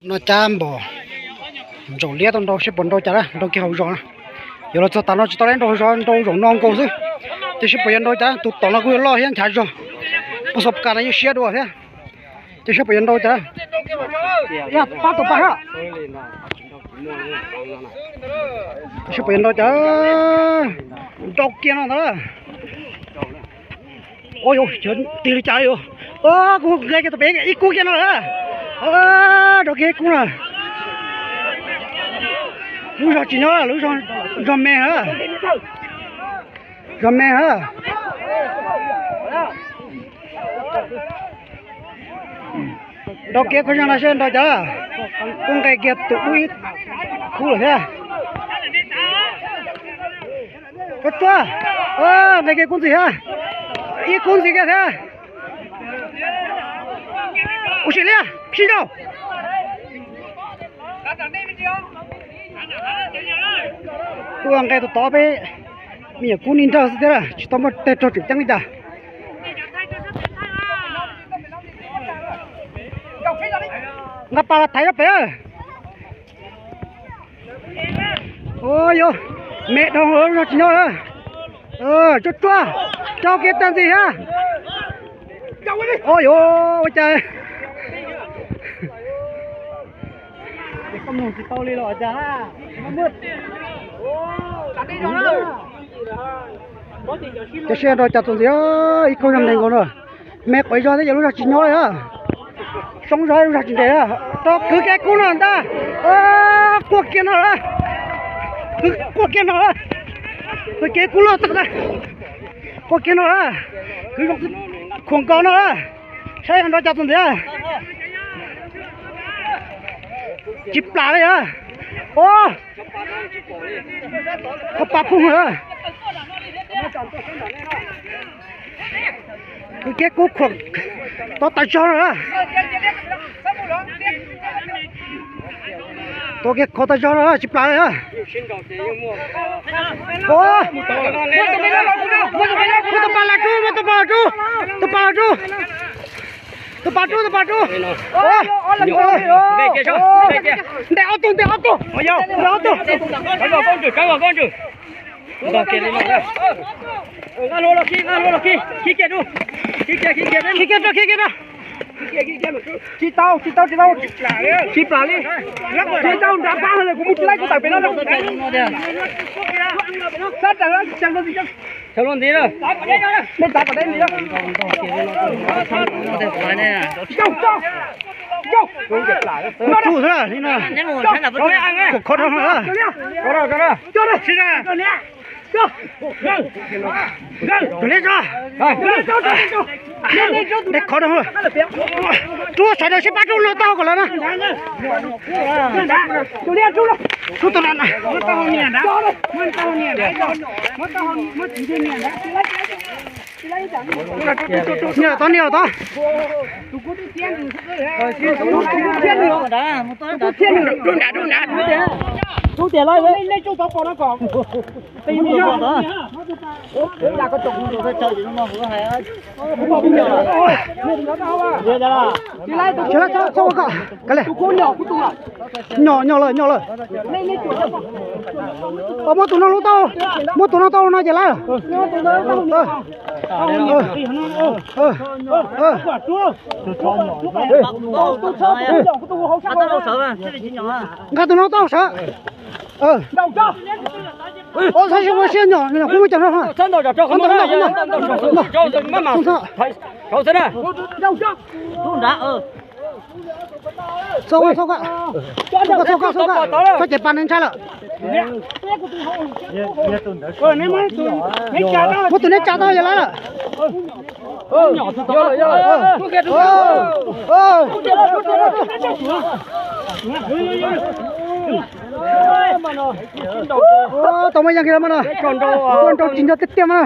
No cab npaum ntsaum liab tau nrau seb puas nrau cas na, nrau kiag hauv zos na. Yuav los txog tas no tsis tau li, nrau hauv zos, nrau zaum no nkaus xwb. Ces seb puas yuav nrau cas, tus tom no kuj yuav loj thiab nchav zog. Pos xos kas no yeej siab dua thiab. Ces seb puas yuav nrau cas. Pab tus pab hab. Seb puas yuav nrau cas. Nrau kiag no ntag. Ua, tig li cas yus. Kuv nqe kiag tus pem ib kub kiag no lawm. Nrau kiag ib kub na. Lub zog tsis nyob, lub zog me na. Zog me na. Nrau kiag kub zog no seb nrau cas. Kuv nqe kiag tus dub ib kub lawm thiab. Koj tsuag, nqe kiag kub ntxiv thiab. Ib kub ntxiv kiag thiab. Ua si liab sib nrau. Kuv nqe tus tod peb me nyuam kub ni nrog xwb thiab, tsis tau muaj teg rog tseem ceeb li cas. Nqa pas los thaiv rau pem. Ua, yuav me dhau lawm, zog tsis nyob lawm. Tsuag tsuag, rau kiag tag ntxiv thiab. Ua, yuav ua cas. Cov siab nrau cas txuas ntxiv, ib kub zog ntev nkaus no. Me quav zog thiab yog lub zog tsis nyob li. Soob zog lub zog tsis ntev. Rau kwv kiag kub no ntag. Quaj kiag no lawm. Kwv quaj kiag no lawm. Kwv kiag kub loj tag na. Quaj kiag no lawm. Kwv khuam nkaus no lawm. Saib nrau cas txuas ntxiv. Tsis plam li a. Ua, koj pas phooj lawm. Kwv kiag kub khuam tod tas zog no. Tua kiag khuam tas zog no tsis plam li. Muab tus pas los rub, muab tus pas los rub. Tus pas los rub. Tus pas rub, tus pas rub. Ntes ob tug, ntes ob tug, ntes ob tug. Khiav kiag rau, khiav kiag rau. Tsis tau, tsis tau, tsis tau. Tsis plam li. Tsis tau nrad pab li, kuv mus tsis laib kuv tawm pem no. Sab raws, tsees rau ntxiv. Nej tav kom deb ntxiv. Tsuj xwb li no. Kho dhau na. Tus liab tso. Dej kho dhau. Rub sawv daws sib pab rub no tau kom lawv na. Rub tus no na. Nias tod, nias tod. Rub nrad, rub nrad. Rub tias lawm. Nyom, nyom lawm, nyom lawm. Muab tus no lub tau, muab tus no tau no ces lawm. Nqa tus no tau sawv. Ua, txhob siab, ua siab nyom, nyom kuv muab cov no. Txhob, txhob, txhob, txhob, txhob ces pas nws ntshai lawm. Muab tus neb tsa tau ces lawm. Tau muaj yeej kiag mas no. Ua nrau tsis nco tiag tiag mas no.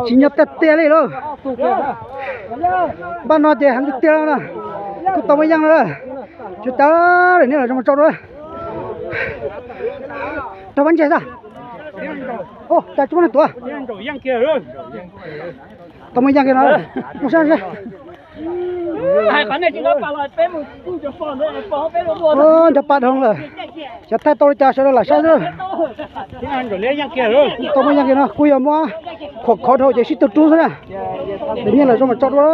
Tsis nco tiag tiag li lauj. Npaj no ces heev tiag tiag no. Kuj tau muaj yeej no. Tsis tas lawm, nej los zoo mus tso dua. Rau pab ntseg xwb. Cas tsis muaj neeg tuav. Tau muaj yeej kiag no. Mus saib seb. Nco paj dhau lawm, xyov thaij tau li cas sawv daws lam saib xwb. Tau muaj yaj kiag no kuj yog muab khuam khov dhau ces sib tug rub xwb na. Nyiaj los zoo mas tso dua.